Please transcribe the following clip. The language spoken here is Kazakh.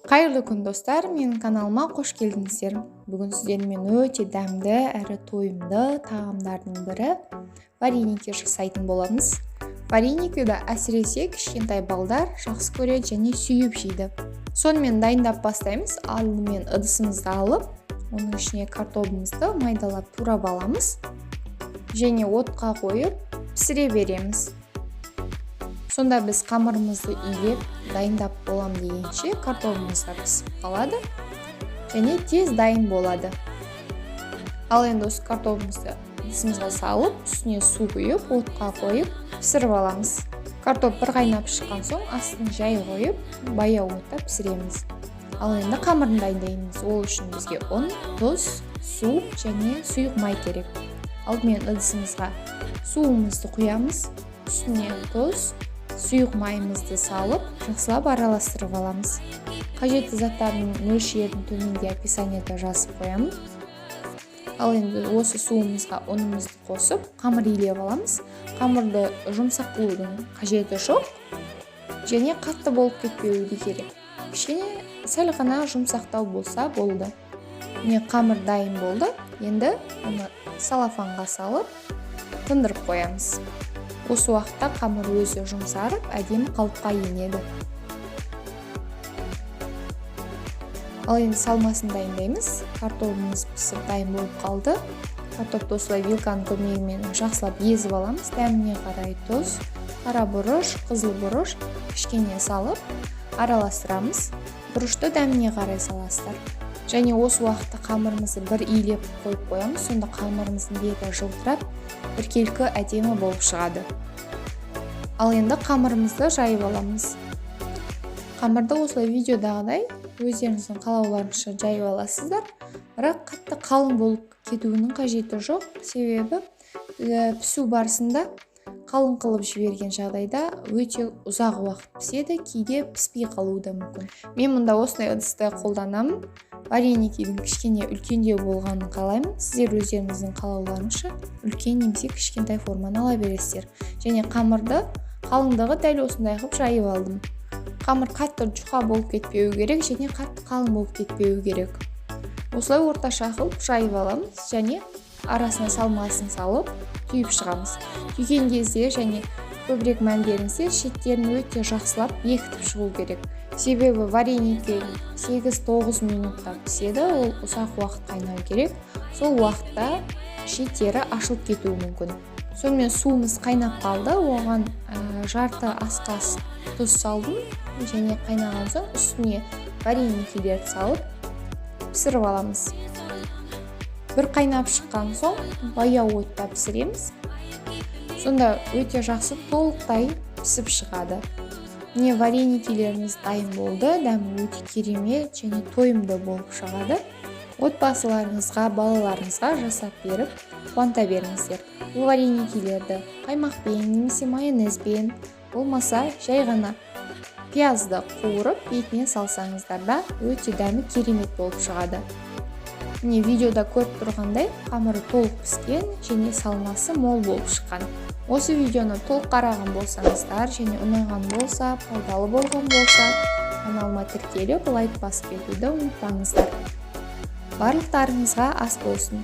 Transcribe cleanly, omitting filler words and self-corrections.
Қайырлы күн, достар! Менің каналыма қош келдіңіздер. Бүгін сіздермен өте дәмді әрі тойымды тағамдардың бірі вареники жасайтын боламыз. Вареникті әсіресе кішкентай балдар жақсы көреді және сүйіп жейді. Сонымен, дайындап бастаймыз. Алдымен ыдысымызды алып, оның ішіне картобымызды майдалап турап аламыз және отқа қойып пісіре береміз. Сонда біз қамырымызды илеп, дайындап болам дегенше, картобымыз да пісіп қалады және тез дайын болады. Ал енді осы картобымызды ыдысымызға салып, үстіне су құйып, отқа қойып пісіріп аламыз. Картоп бір қайнап шыққан соң, астын жай қойып, баяу отта пісіреміз. Ал енді қамырын дайындаймыз. Ол үшін бізге ұн, тұз, су және сұйық май керек. Алдымен ыдысымызға суымызды құямыз, үстіне тұз, сұйық майымызды салып, жақсылап араластырып аламыз. Қажетті заттардың мөлшерін төменде описанияда жазып қоямын. Ал енді осы суымызға ұнымызды қосып, қамыр илеп аламыз. Қамырды жұмсақ қылудың қажеті жоқ және қатты болып кетпеуі де керек, кішкене сәл ғана жұмсақтау болса болды. Міне, қамыр дайын болды. Енді оны салафанға салып, тындырып қоямыз. Осы уақытта қамыр өзі жұмсарып, әдемі қалыпқа енеді. Ал енді салмасын дайындаймыз. Картобымыз пісіп, дайын болып қалды. Картопты осылай вилканың көмегімен жақсылап езіп аламыз. Дәміне қарай тұз, қара бұрыш, қызыл бұрыш кішкене салып, араластырамыз. Бұрышты дәміне қарай саласыздар. Және осы уақытта қамырымызды бір илеп қойып қоямыз. Сонда қамырымыздың беті жылтырап, біркелкі әдемі болып шығады. Ал енді қамырымызды жайып аламыз. Қамырды осылай видеодағыдай өздеріңіздің қалауларыңызша жайып аласыздар, бірақ қатты қалың болып кетуінің қажеті жоқ, себебі пісу барысында қалың қылып жіберген жағдайда өте ұзақ уақыт піседі, кейде піспей қалуы да мүмкін. Мен мұнда осындай ыдысты қолданамын. Вареникидің кішкене үлкендеу болғанын қалаймын. Сіздер өздеріңіздің қалауларыңызша үлкен немесе кішкентай форманы ала бересіздер. Және қамырды қалыңдығы дәл осындай қылып жайып алдым. Қамыр қатты жұқа болып кетпеуі керек және қатты қалың болып кетпеуі керек. Осылай орташа қылып жайып аламыз және арасына салмасын салып, түйіп шығамыз. Түйген кезде және көбірек мән беріңіздер, шеттерін өте жақсылап бекітіп шығу керек, себебі вареники 8-9 минутта піседі, ол ұзақ уақыт қайнау керек. Сол уақытта шеттері ашылып кетуі мүмкін. Сонымен, суымыз қайнап қалды. Оған жарты ас қасық тұз салдым және қайнаған соң үстіне вареникилерді салып, пісіріп аламыз. Бір қайнап шыққан соң, баяу отта пісіреміз. Сонда өте жақсы, толықтай пісіп шығады. Міне, вареникилеріміз дайын болды. Дәмі өте керемет және тойымды болып шығады. Отбасыларыңызға, балаларыңызға жасап беріп, қуанта беріңіздер. Бұл вареникилерді қаймақпен немесе майонезбен, болмаса жай ғана пиязды қуырып, бетіне салсаңыздар да, өте дәмі керемет болып шығады. Міне, видеода көріп тұрғандай, қамыры толық піскен және салмасы мол болып шыққан. Осы видеоны толық қараған болсаңыздар және ұнаған болса, пайдалы болған болса, каналыма тіркеліп, лайк басып кетуді ұмытпаңыздар. Барлықтарыңызға ас болсын!